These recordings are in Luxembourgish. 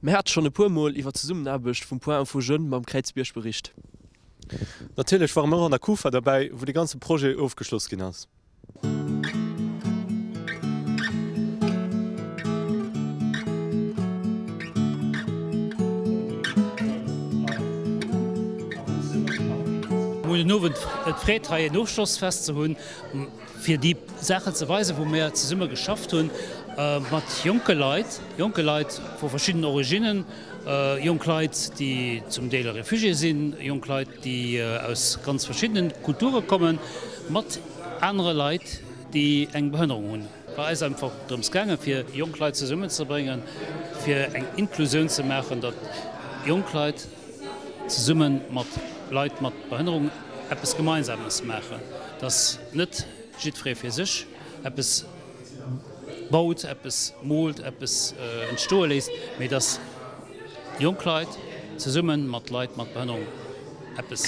Mir hate schonn e puer Mol iwwer d'Zesummenaarbecht vum Point Info Jeunes mam Kräizbierg bericht. Natierlech ware mer och an der Kufa derbäi, wou de ganze Projet ofgeschloss ginn ass. Mir hunn den Owend d'Freed hei en Ofschlossfest ze hunn, fir déi Saachen ze weisen, wou mir zesumme geschafft hunn mat jonke Leit, jonke Leit vu verschiddenen Originnen, jonk Leit, déi zum Deel Refugié sinn, jonk Leit, déi aus ganz verschiddene Kulture kommen, mat anere Leit, déi eng Behënnerung hunn. Et war eis einfach drëms gaangen, fir jonk Leit zesummenzebréngen, fir eng Inklusioun ze maachen, datt jonk Leit zesumme mat Leit mat Behënnerung eppes Gemeinsames maachen, datt net jiddweree fir sech eppes baut, eppes moolt, eppes entstoe léisst, mee datt jonk Leit zesumme mat Leit mat Behënnerung eppes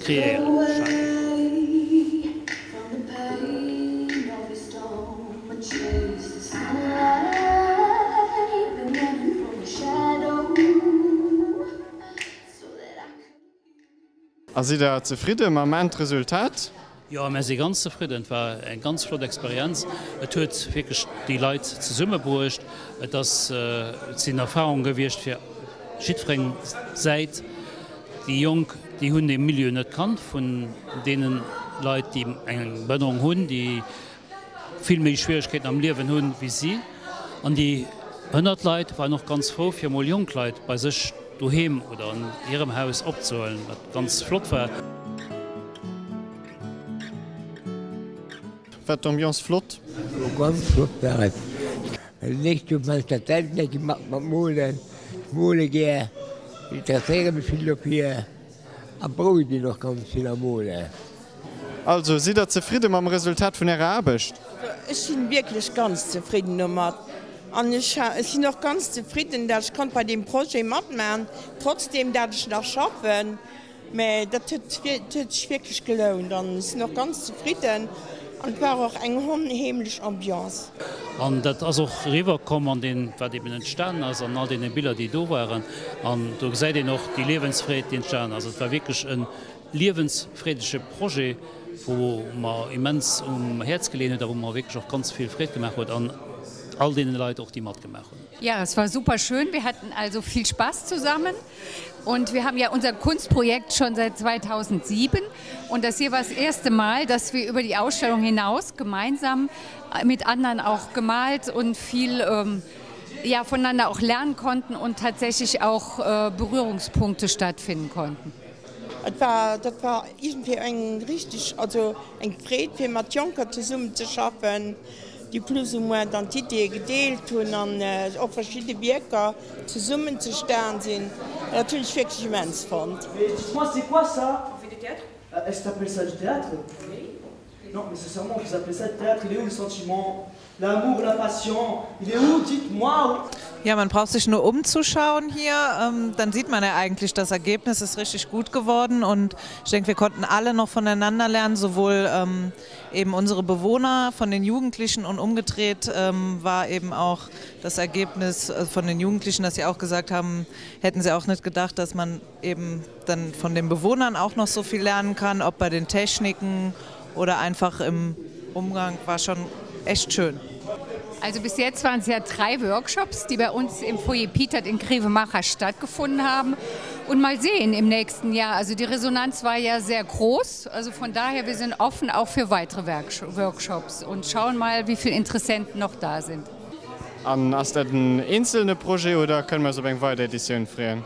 kreéieren, schafen. A sidd Der zefridde mam Endresultat? Jo, mär si ganz zefridden. Et war eng ganz flott Experienz. Et huet wierklech déi Leit zesummebruecht. Et ass, et sinn Erfarunge gewiescht fir jiddwereng Säit. Déi Jonk, déi hunn dee Milieu net kannt vun deene Leit, déi eng Behënnerung hunn, déi vill méi Schwieregkeeten am Liewen hunn wéi si. An déi behënnert Leit waren och ganz frou fir emol jonk Leit bei sech doheem oder an hirem Haus opzehuelen, wat ganz flott war. War d'Ambiance flott? Jo ganz flott war et. Nächst Joer man ech dat selwecht eng Kéier mat mat molen. Ech mole gär, interesséiere mech vill dofir. A Brout sinn och ganz vill am Molen. Also, sidd der zefridde mam Resultat vun ärer Aarbecht? Ech sinn wierklech ganz zefridden domat an ech sinn och ganz zefridden, dat ech konnt bei deem Projet matman, trotzdem dat ech nach schaffen. Mä dat huet sech wierklech gelount an ech sinn och ganz zefridden an et war och eng onheemlech Ambiance. An dat ass och eriwwer komm an deem, wat eben entstanen ass, an all deene Biller, déi do waren. An do gesäit een och déi Liewensfreed, déi entstanen ass. Et war wierklech e liewensfreedege Projet, wou mer immens um Häerz geleeën huet a wou mer wierklech och ganz vill Freed gemaach huet an all deene Leit och, déi matgemaach hunn. Ja, es war super schön. Wir hatten also viel Spaß zusammen. Und wir haben ja unser Kunstprojekt schon seit 2007 und das hier war das erste Mal, dass wir über die Ausstellung hinaus gemeinsam mit anderen auch gemalt und viel ähm, ja, voneinander auch lernen konnten und tatsächlich auch äh, Berührungspunkte stattfinden konnten. Et war, dat war iergendwéi eng richteg, also eng Freed fir mat Jonker zesummen ze schaffen, déi plus ou moins dann d'Iddie gedeelt hunn an och verschidde Wierker zesummen ze stan sinn. Dat hunn ech wierklech immens fonnt. Mais dites-moi, c'est quoi ça? On fait du théâtre. Est-ce que t'appelles ça du théâtre? Oui. Non, mais sincèrement, vous appelez ça du théâtre, il est où le sentiment? L'amour, la passion, il est où, dites-moi? Ja, man braucht sich nur umzuschauen hier, dann sieht man ja eigentlich, das Ergebnis ist richtig gut geworden und ich denke, wir konnten alle noch voneinander lernen, sowohl eben unsere Bewohner von den Jugendlichen und umgedreht war eben auch das Ergebnis von den Jugendlichen, dass sie auch gesagt haben, hätten sie auch nicht gedacht, dass man eben dann von den Bewohnern auch noch so viel lernen kann, ob bei den Techniken oder einfach im Umgang war schon echt schön. Also bis jetzt waren es ja drei Workshops, die bei uns im Foyer Pietert in Grevemacher stattgefunden haben und mal sehen im nächsten Jahr. Also die Resonanz war ja sehr groß. Also von daher wir sind offen auch für weitere Workshops und schauen mal, wie viele Interessenten noch da sind. An ass dat en eenzelne Projet oder kënne mer eis op eng weider Editioun freeën?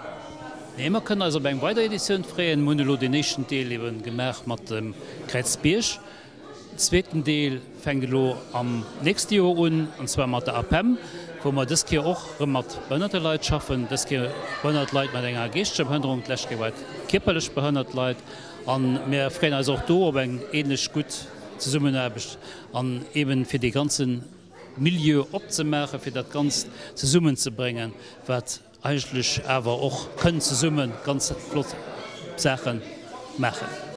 Nee, mer kënnen eis op eng weider Editioun freeën. Mer hunn elo deen éischten Deel ebe gemaach mat dem Kräizbierg. Den zweeten Deel fänkt elo am nächste Joer un, an zwar mat der APEM, wou mer dës Kéier och erëm mat behënnerte Leit schaffen. Dës Kéier behënnert Leit mat enger geeschteger Behënnerung, d'lescht Kéier war et kierperlech behënnert Leit. A mir freeën eis och do op eng ähnlech gutt Zesummenaarbecht an eben fir dee ganze Milieu opzemaachen, fir dat Ganzt zesummenzebréngen, wat eigentlech awer och kënn zesumme ganz flott Saache maachen.